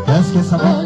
Est-ce que ça va?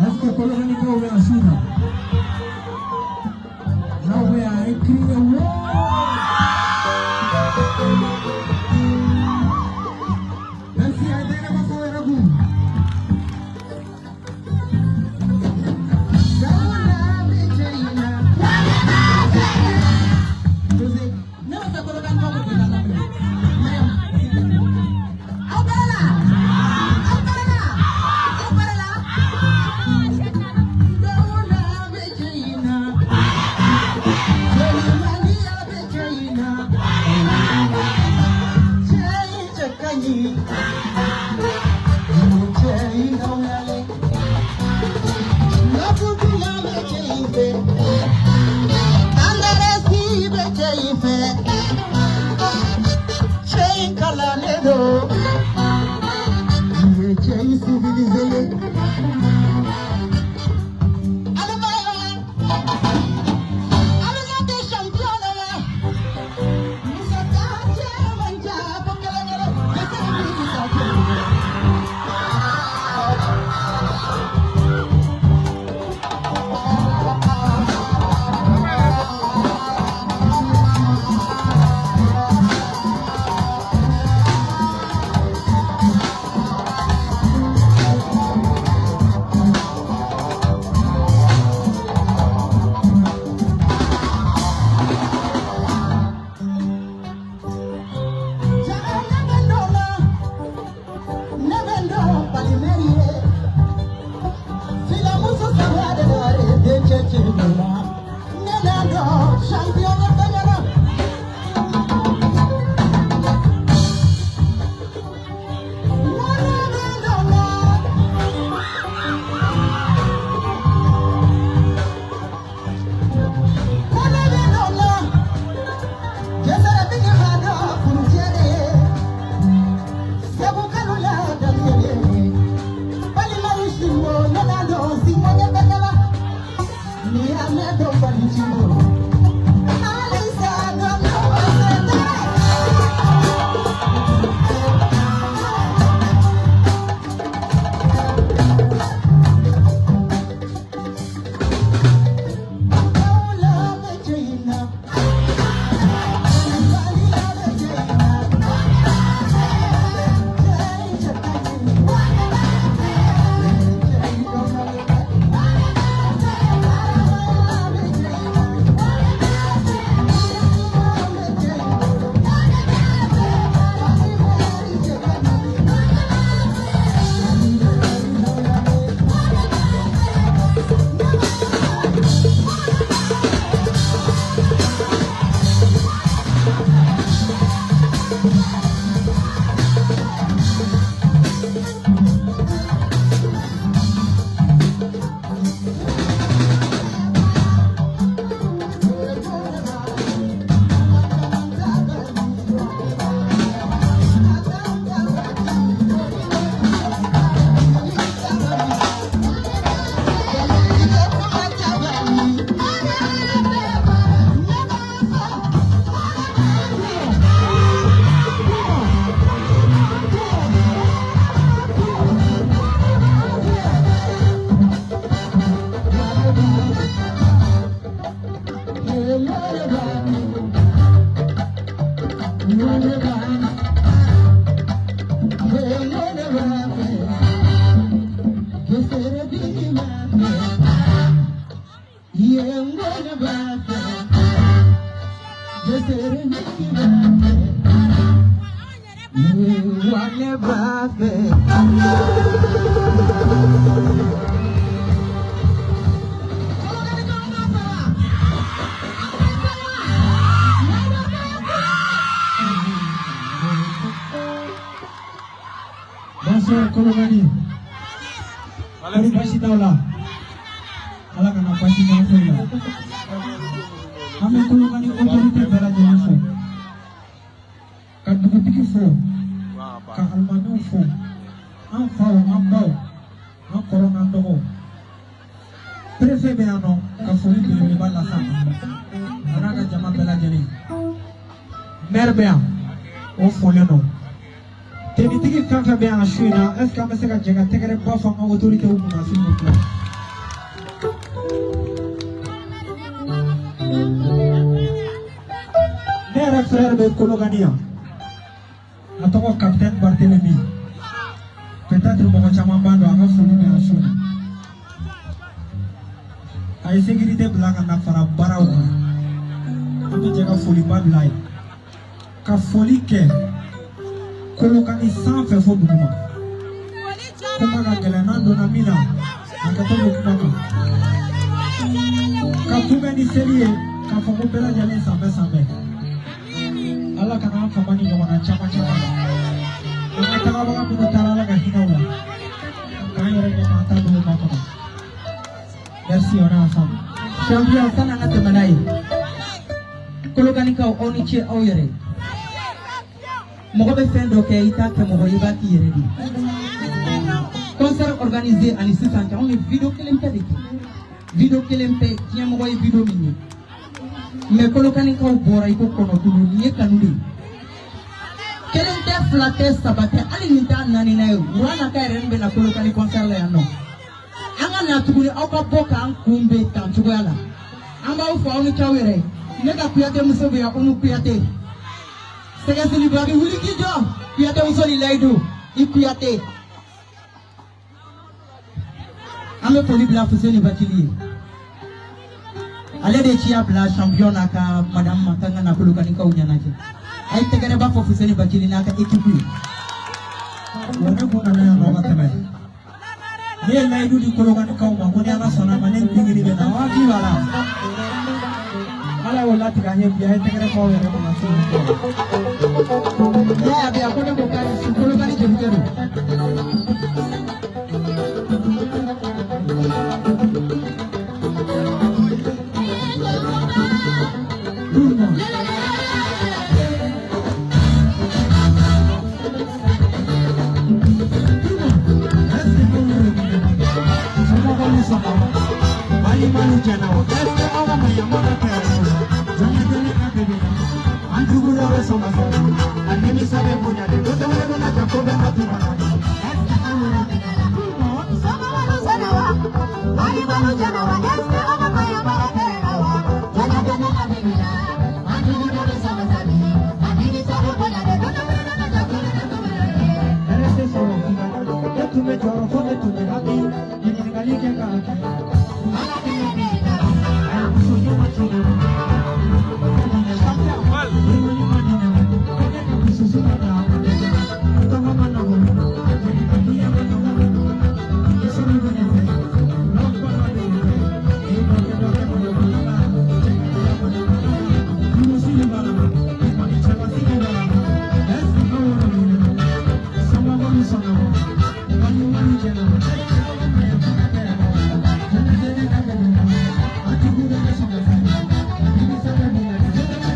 Est-ce que Koloniko est en Chine? Là où est écrit. Merci à Dena Bakoeragu. Bonsoir Kolokani. Kori baasi t'aw la. Ala kana baasi k'an foyi la. An bɛ Kolokani autorité bɛɛ lajɛlen fo. Ka dugutigi fo. Ka alimamiw fo. An faw, an baw, an kɔrɔ n'an dɔgɔw. Préfet bɛ yan nɔ ka foli belebeleba las'a ma. A n'a ka jama bɛɛ lajɛlen. Maire bɛ yan, o folen don. Tenitigi fɛn fɛn bɛ yan su in na, est ce que an bɛ se ka jɛ ka tɛgɛrɛ ba fɔ an ka autorités kunna, s'il vous plaît? Ne yɛrɛ frère bɛ Kolokani yan. A tɔgɔ capitaine Barthélemy. Peut-être mɔgɔ caman b'a dɔn, a ka foli bɛ yan su in na. A ye sécurité bila ka na fara baaraw kan. An bɛ jɛ ka foliba bila a ye. Ka foli kɛ Kolokani sanfɛ fo duguma. Kuma ka gɛlɛn, n'an donna min na, a ka to bɛ kuma kan. Ka kunbɛn ni seli ye, k'a fɔ ko bɛɛ lajɛlen sanbɛ sanbɛ. Ala kana an fama ni ɲɔgɔnna caman caman na. An ka tagabaga minnu taara, Ala ka hinɛ u la. K'an yɛrɛ ɲɛma an ta don o makɔnɔ. Merci, on est ensemble. Champion, sanni an ka tɛmɛ n'a ye, Kolokanikaw, aw ni ce aw yɛrɛ ye. Mɔgɔ bɛ fɛn dɔ kɛ, i t'a kɛ mɔgɔ ye, i b'a k'i yɛrɛ de ye. Concert organisé ani sisan cɛ, anw ye vidéo kelen pe de kɛ, vidéo kelen pe, diɲɛ mɔgɔ ye vidéo min ye. Mais Kolokanikaw bɔra i ko kɔnɔkulu. Nin ye kanu de ye. Kelen tɛ, fila tɛ, saba tɛ, hali nin t'a naaninan ye. Wura ka yɛrɛ min bɛ na Kolokani concert la yan nɔ, an ka na tuguni, aw ka bɔ k'an kun bɛ tan cogoya la. An b'aw fɔ, aw ni c'aw yɛrɛ ye. Ne ka Kuyate muso bɛ yan, Umu Kuyate. Sɛgɛsɛgɛliba bɛ wuli k'i jɔ. Kuyate muso ni Layidu i Kuyate. An bɛ foli bila Fuseni Bacili ye. Ale de ciya bila champion n'a ka madame ma kan ka na Kolokanikaw ɲɛnajɛ. A ye tɛgɛrɛ b'a fɔ Fuseni Bacili n'a ka équipe ye. Wa ne kun nana yan nɔ ka tɛmɛ. Ne ye layidu di Kolokanikaw ma ko ni Ala sɔnna a ma, ne ni Bingini bɛ na. Aw hakili b'a la. gagné bi, a ye tɛgɛrɛ fɔ aw yɛrɛ kunna s'il vous plaît. Yaya bɛ yan ko ne ko k'a ni su, Kolokani jelikɛ don. Tout le monde. Tout le monde. Est-ce que vous voulez somɔgɔw sɔnna wa? Balimaw jɛna wa? Est-ce que aw ka maɲanko ka kɛ wa? Jɔnkɛ kelen ka bɛɛ bɛ na. An jugu dɔ bɛ sɔn ka sɔrɔ. A nimisa bɛ bonya de. Dɔ tɛ wele ko na ja ko bɛ ka tuma na. Est-ce que aw yɛrɛ Tout le monde. Hɛrɛ tɛ sɔrɔ f'i ka na. Ne tun bɛ jɔrɔ fo ne tun bɛ hami. Ɲininkali kɛ k'a kɛ. A ye muso ɲuman ci ne ma. Ɲuman di ne ma. Ko ne ka muso suma d'a ma. Tɔgɔ ma nɔgɔn. Ɲininkali ma nɔgɔn. Muso min bɛ ne fɛ. Lɔn kɔnɔ bɛ ne fɛ. E dɔkɛ dɔkɛ mɔnɛ mɔnɛ la. Cɛ ka mɔnɛ mɔnɛ la. Furusiri b'a la. I kɔni cɛlasigi b'a la. Est-ce que aw yɛrɛ bɛ ne na? Somɔgɔw sɔnna wa? Balimaw jɛna wa? Est-ce que aw ka maɲanko ka kɛ wa? Jɛnɛ jɛnɛ ka bɛ ne na. An jugu dɔ bɛ sɔn ka sa. A nimisa bɛ bonya de. Dɔ tɛ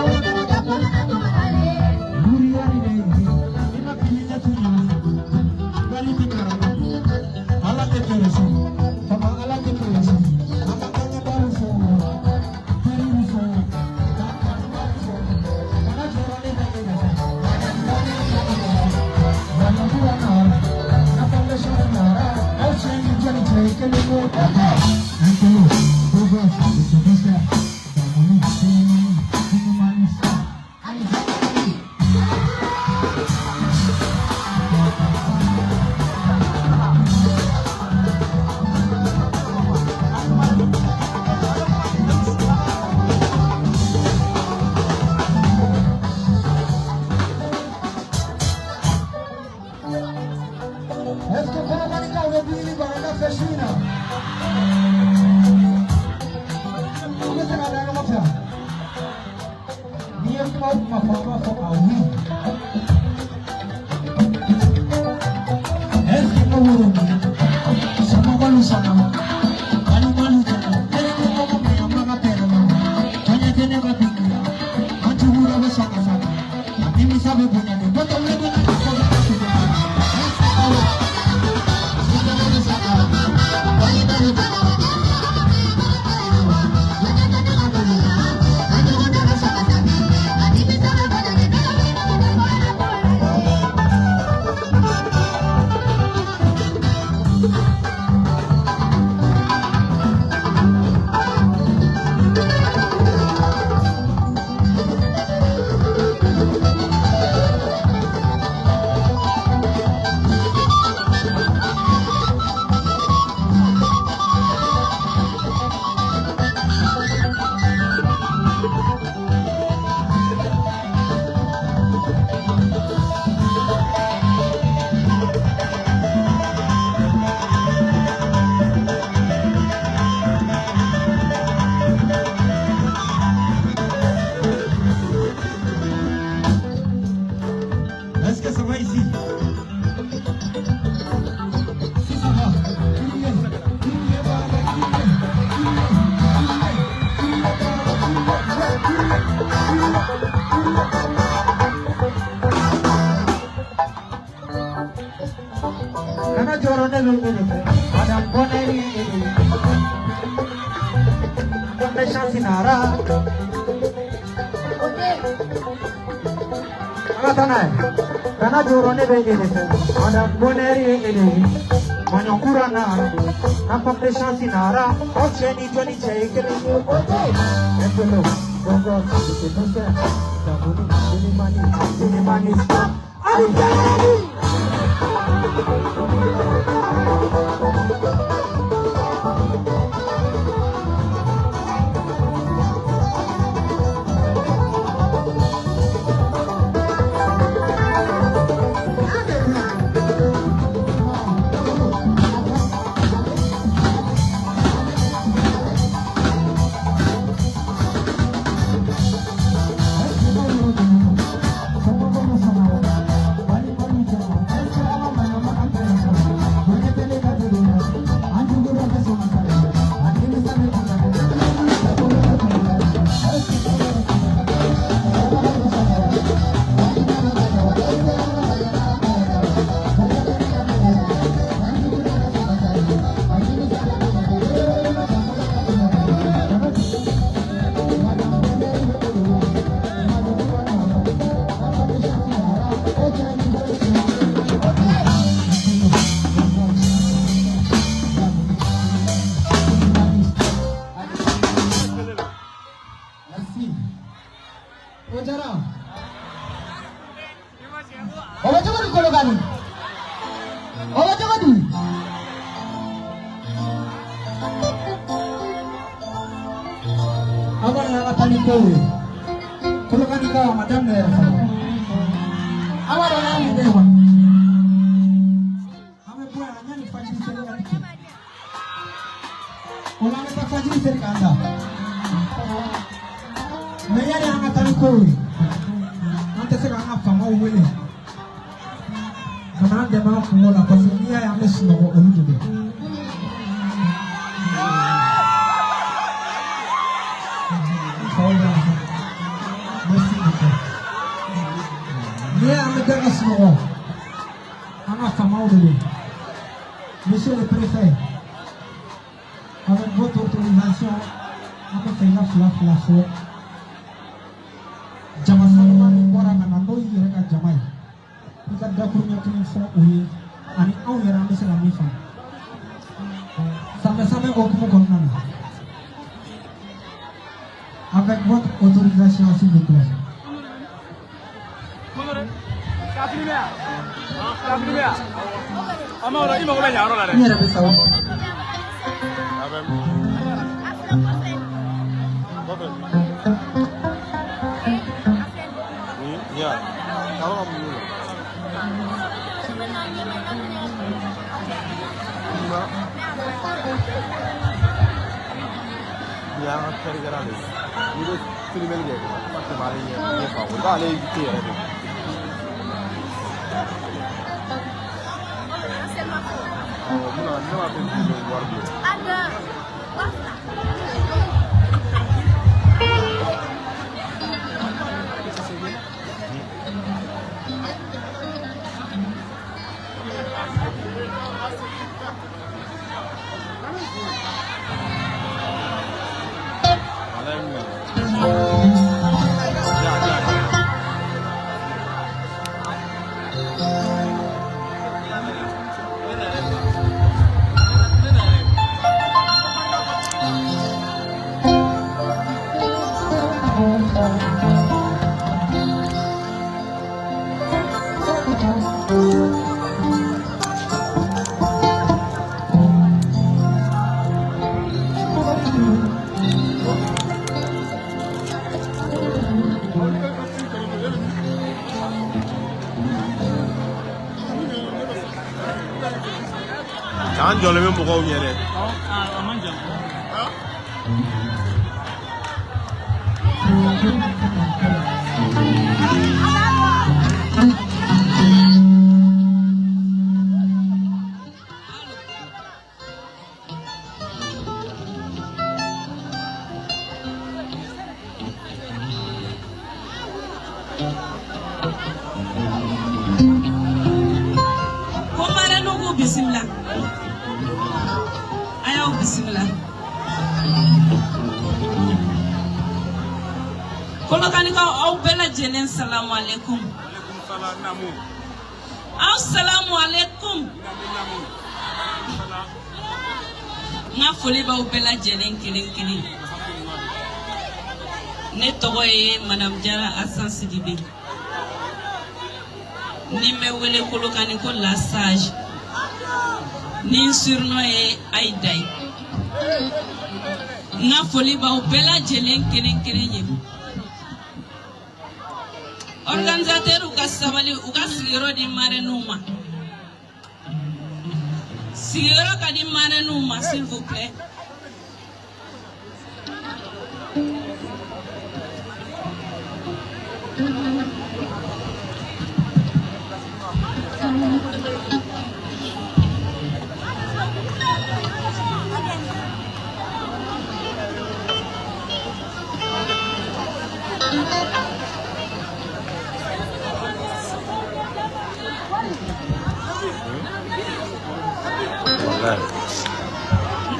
wele ko na ja ko bɛ ka tuma na. Buriya ni ne ye. I ma fili ne tun ɲɛna. Wali tɛ karama. Ala tɛ kɛlɛ sɔn. Baba Ala tɛ kɛlɛ sɔn. An ka bangebaaw fo. Teriw fo. Ka kanubaw fo. Kana jɔrɔ ne bɛ e nɔfɛ. Maɲankura nara. Na foundation nara. Aw cɛ ni jɔnni cɛ ye kelen ye. Nkolo, Bogos, Bitobisa, Damoni, Sinimani, Sinimani, Ali. Est-ce que Kolokanikaw bɛ dumuni baraka fɛ su in na? An bɛ se ka da ɲɔgɔn fɛ wa? N'i ye kuma o kuma fɔ, an b'a fɔ awi. Est-ce que aw yɛrɛ minɛ? Somɔgɔw sɔnna wa? Balimaw jɛna wa? Est-ce que aw ka maɲanba ka bɛn wa? Jɔnɲɛ tɛ ne ka bin la. An jugu dɔ bɛ sɔn ka sa. A nimisa bɛ bonya de. Dɔ tɛ wele ko na ja ko bɛ ka tuma na. Est-ce que aw Est-ce que ça va ici? Si ça va, criez, criez, baba, criez, criez, criez, criez, baba, criez, criez. Kana jɔrɔ ne bɛ e de fɛ. Madame Bonheur ye e de ye. Bonne chance nara. An ka taa n'a ye. Kana jɔrɔ ne bɛ e de fɛ. Madame Bonheur ye e de ye. Maɲɔkura nara. Na bonne chance nara. Aw cɛ ni jɔnni cɛ ye kelen ye. Ekolo, Bongo, Bitobisa, Damoni, Sinimani, Sinimani, Ali Jarabi! O diyara. O bɛ cogo di Kolokani? O bɛ cogo di? Aw kɔni an ka taa ni kow ye. Kolokanikaw a ma daminɛ yɛrɛ fɔlɔ. Aw b'a dɔn n'an kun tɛ yen kɔni. An bɛ bɔ yan yanni fajiri seli ka cɛ. O la an bɛ taa fajiri seli k'an da. Mais yanni an ka taa ni kow ye, an tɛ se k'an ka faamaw wele ka n'an dɛmɛ an kungo la parce que n'i y'a ye an bɛ sunɔgɔ olu de don. Faw bɛ yan. Merci beaucoup. N'i y'a ye an bɛ da ka sunɔgɔ, an ka faamaw de don. Monsieur le préfet, avec votre autorisation, an bɛ fɛ i ka fila fila fɔ. Jama sanuman min bɔra ka na n'o y'i yɛrɛ ka jama ye, i ka dakuruɲɛ kelen fɔ o ye ani anw yɛrɛ an bɛ se ka min faamu. Sanbɛ sanbɛ hokumu kɔnɔna na. Avec votre autorisation, s'il vous plaît. N yɛrɛ bɛ sa o. An jɔlen bɛ mɔgɔw ɲɛ dɛ. Ko marraine k'u bisimila. A y'aw bisimila. Kolokanikaw aw bɛɛ lajɛlen salamu aleykum. Aw salamu aleykum. N ka foli b'aw bɛɛ lajɛlen kelen kelen. Ne tɔgɔ ye Madame Jara Asan Sidibe. Ni n bɛ wele Kolokani ko la sage. Ni n surnom ye Ayida ye. N ka foli b'aw bɛɛ lajɛlen kelen kelen ye. Organisateur ka sabali u ka sigiyɔrɔ di marraines ma. Sigiyɔrɔ ka di marraines ma s'il vous plaît.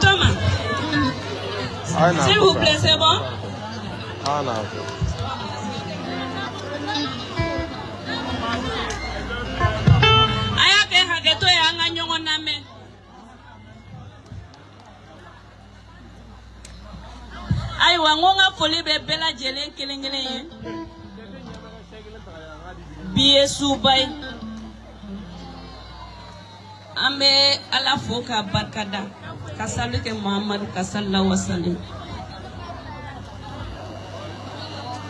Thomas, s'il vous plaît, c'est bon? A y'a kɛ hakɛto ye an ka ɲɔgɔn lamɛn. Ayiwa, n ko n ka foli bɛ bɛɛ lajɛlen kelen kelen ye. Bi ye suba ye. An bɛ Ala fo k'a barikada, ka sali kɛ Muhamadu kan sallallahu wasalim.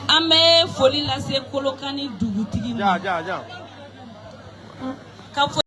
An bɛ foli lase Kolokani dugutigi ma. Ja ja ja. Ka foli